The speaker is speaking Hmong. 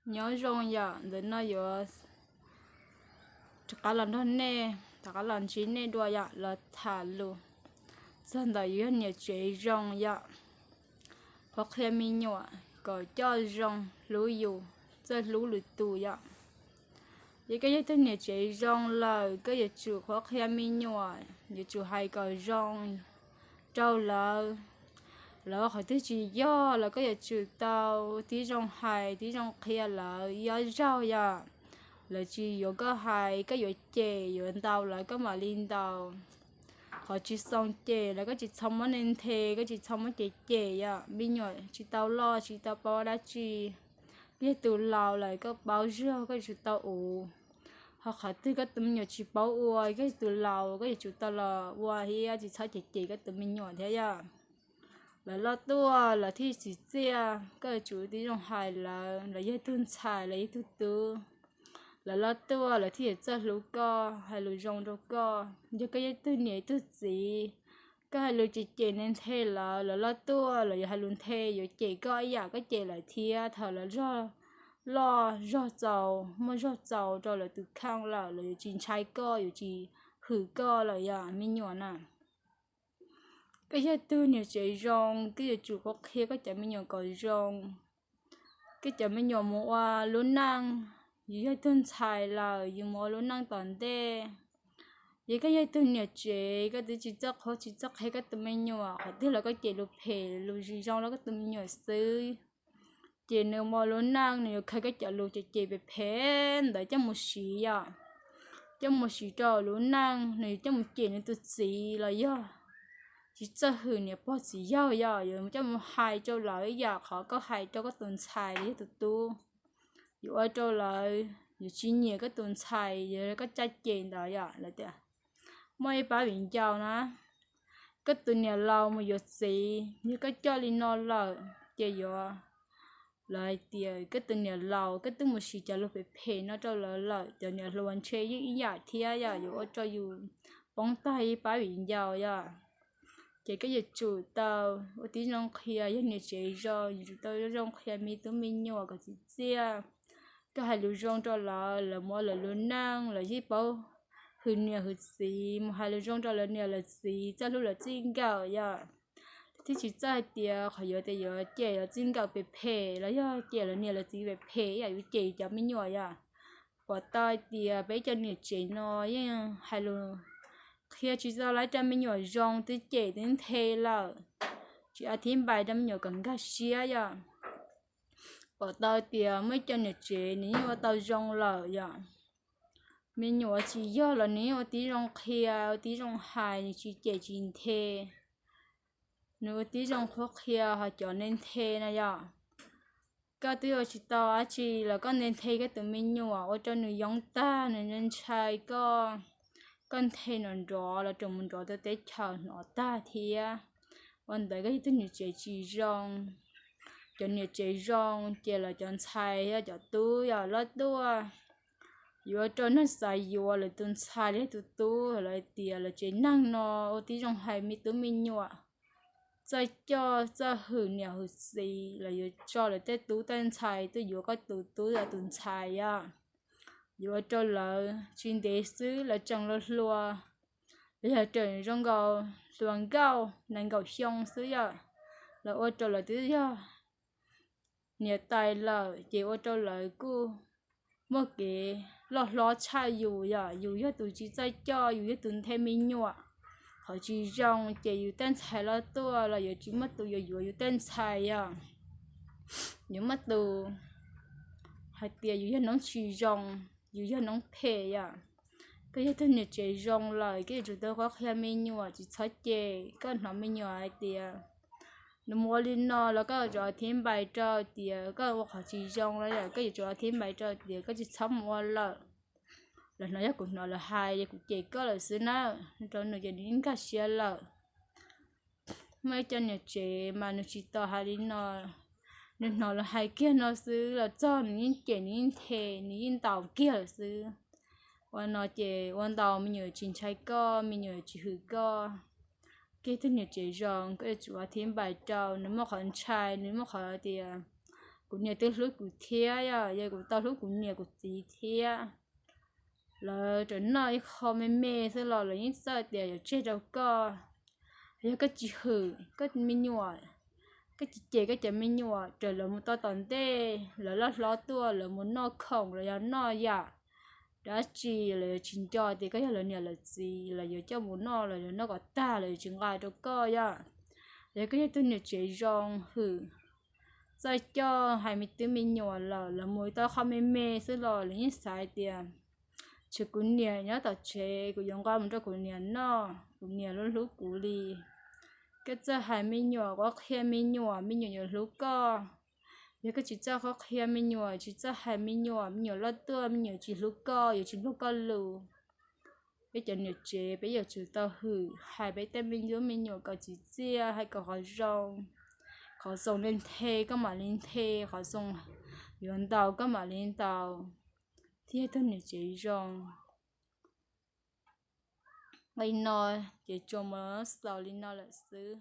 Nyob zoo yom, ntawm no yuav rov qab los nrog nej, rov qab los ntsib nej dua yom, los tham lus txog ntawm yus yog niam tsev zoo yom, qhuab qhia me nyuam kom coj zoo, hlub yus, txawj hlub lwm tus yom. Yog koj yog tug niam tsev zoo lawm, koj yuav tsum qhuab qhia me nyuam, yuav tsum hais kom zoo rau lawv. Lawv qhov twg tsis yog los koj yuav tsum tau tib zoo hais tib zoo qhia lawv ib zaug yom. Lawv tsis yuav koj hais, koj yuav cem yuav ntaus lawv koj mam li ntaus. Qhov tsis xoo cem los koj tsis txhob muab nthe, koj tsis txhob muab cem cem yom. Me nyuam tsis tau loj tsis tau paub dab tsi. Koj yog tus laus lawm koj paub zog koj yuav tsum tau uv. Ho qhov twg koj tus me nyuam tsis paub ua, koj yog tus laus koj yuav tsum tau los ua thiab tsis txhob cem cem koj tus me nyuam thiab yom. Lawv loj tuaj lawv thiaj tsim txiaj, koj yuav tsum tib zoo hais lawv, lawv yog tug ntxhais lawv yog tug tub. Lawv loj tuaj lawv thiaj yuav txawj hlub koj, hais lus zoo rau koj. Yog koj yog tug niam tug txiv, koj hais lus cem cem nthe lawv, lawv loj tuaj lawv yuav hais lus nthe yuav cem koj ib yam koj cem lawv thiab. Thaum lawv loj zog txaus, muaj zog txaus rau lawv tus kheej lawm, lawv yuav tsis ntshai koj, yuav tsis hwm koj lawm yom me nyuam na. Koj yog tug niam tsev zoo, koj yuav tsum qhuab qhia koj cov me nyuam kom zoo. Koj cov me nyuam mus ua lub neej, yus yog tug ntxhais lawm yus mus ua lub neej tom ntej. Yog koj yog tug niam tsev koj twb tsis txawj qhuab tsis txawj qhia koj tus me nyuam, qhov twg los koj cem lus phem lus tsis zoo rau koj tus me nyuam xwb, ces nws mus ua lub neej nws yuav khaws koj cov lus cem cem phem phem ntawd coj mus siv yom, coj mus siv rau lub neej, nws yuav coj mus cem nws tus txiv los yog tsis txawj hwm niam pog txiv yawg yom, yuav coj mus hais rau lawv ib yam qhov koj hais rau koj tus ntxhais los yog tus tub. Yuav ua rau lawv yuav tsis nyiam koj tus ntxhais, yog koj caj ces ntawd yom. Lawv tias muaj ib pab viv ncaus na, koj tus niam laus mus yuav txiv, yog koj coj li no lawm ces yuav, lawv hais tias koj tus niam laus koj twb mus siv cov lus phem phem no rau lawv lawm, cov niam hluas ntshe yeej ib yam thiab yom, yuav ua rau yus poob tag ib pab viv ncaus yom. Ces koj yuav tsum tau ua tib zoo qhia, yog niam tsev zoo yuav tsum tau zoo qhia me tub me nyuam kom txim txiaj. Koj hais lus zoo rau lawv, lawv mus ua lawv lub neej, lawv yeej paub hwm niam hwm txiv, mus hais lus zoo rau lawv niam lawv txiv, txawj hlub lawv txij nkawm yom. Thiab tsis txawj hais tias qhov yuav tias yuav cem lawv txij nkawm phem phem los yog cem lawv niam lawv txiv phem phem ib yam yuav cem cov me nyuam yom. Pom tau hais tias peb cov niam tsev no yeej hais lus qhia tsis tau lawv rau me nyuam zoo, twb cem twb nthe lawm, tsis a thib npais rau me nyuam kom nkag siab yom. Pom tau tias muaj ib co niam tsev nws yeej ua tau zoo lawm yom. Me nyuam tsis yog los nws yeej ua tib zoo qhia, ua tib zoo hais, nws tsis cem tsis nthe, nws ua tib zoo qhuab qhia. Ho cov nthe nthe na yom, koj twb ua tsis tau dab tsi los koj nthe nthe koj tus me nyuam ua rau nws yoob tag, nws ntshai koj, koj nthe nrov nrov los rau mus nrov rau teb chaws hnov tag thiab. Ua ntawd koj yog tug niam tsev tsis zoo. Cov niam tsev zoo ces lawv cov ntxhais thiab cov tub yog loj tuaj yuav ua rau neeg xav yuav lawv tus ntxhais los yog tus tub. Lawv tias lawv tsev neeg no ua tib zoo hais me tub me nyuam, txawj coj txawj hwm niam hwm txiv, lawv yuav tso lawv tej tub tej ntxhais tuaj yuav koj tus tub los tus ntxhais yom. Yuav ua rau lawv tsis ntev xwb lawv tseem hluas hluas, los yog tseem zoo nkaus hluas nkauj nees nkaum xyoo xwb yom. Lawv ua rau lawv twb yog niam tais lawm ces ua rau lawv kuj muaj kev loj hlob tshaj yus yom. Yus yog tus tsis txawj coj, yus yog tus nthe me nyuam, qhov tsis zoo ces yus tej ntxhais loj tuaj los yuav tsis muaj tus yuav yuav yus tej ntxhais yom. Yuav muaj tus hais tias yus yog noob tsis zoo, yus yog noob phem yom. Koj yog tug niam tsev zoo lawm koj yuav tsum tau qhuab qhia me nyuam tsis txhob cem. Koj hnov me nyuam hais tias nws mus ua li no los koj yuav tsum thib npais rau tias koj ua qhov tsis zoo los yom, koj yuav tsum thib npais rau tias koj tsis txhob mus ua lawm. Los hnov yog kuv hnov lawv hais es kuv cem koj lawm xwb na, rau nws ces nws yeej nkag siab lawm. Muaj ib co niam tsev mas nws tsis tau hais li no, nws hnov lawv hais kiag no xwb los txog nws yeej cem nws yeej nthe, nws yeej ntaus kiag lawm xwb. Ua no ces ua ntau me nyuam tsis ntshai koj, me nyuam tsis hwm koj. Koj tug niam tsev zoo koj yuav tsum thib npais rau, nws muaj qhov ntshai, nws muaj qhov tias kuv niam twb hlub kuv thiab yom, yog kuv tau hlub kuv niam kuv txiv thiab. Lawv ram noj ib qho me me xwb los lawv yeej txawj tias yuav tseg rau koj. Yog koj tsis hwm koj me nyuam, koj tsis cem koj cov me nyuam, raws lawv mus tau tom ntej, lawv loj hlob tuaj lawv mus noj khoom los yog noj yam dab tsi, lawv yuav tsis nco tias koj yog lawv niam lawv txiv, lawv yuav coj mus noj, lawv yuav noj kom tag, lawv yuav tsis nqa rau koj yom. Yog koj yog tug niam tsev zoo hwm, txawj coj hais me twb me nyuam lawm, lawv mus tau qho me me xwb los lawv yeej xav tias, tshuav kuv niam nyob tom tsev, kuv yuav nqa mus rau kuv niam noj, kuv niam hlub hlub kuv li. Koj txawj hais me nyuam, koj qhia me nyuam, me nyuam yuav hlub koj. Yog koj tsis txawj qhia me nyuam, tsis txawj hais me nyuam, me nyuam loj tuaj me nyuam tsis hlub koj, yuav tsis mloog koj lus. Peb cov niam tsev peb yuav tsum tau hwm hais peb tej me nyuam kom txiv txiaj, hais kom qhov zoo. Qhov zoo li nthe koj mam li nthe, qhov zoo yuav ntaus koj mam li ntaus, thiaj tug niam tsev zoo. Li no ces tsuas mus xaus li no lawm xwb.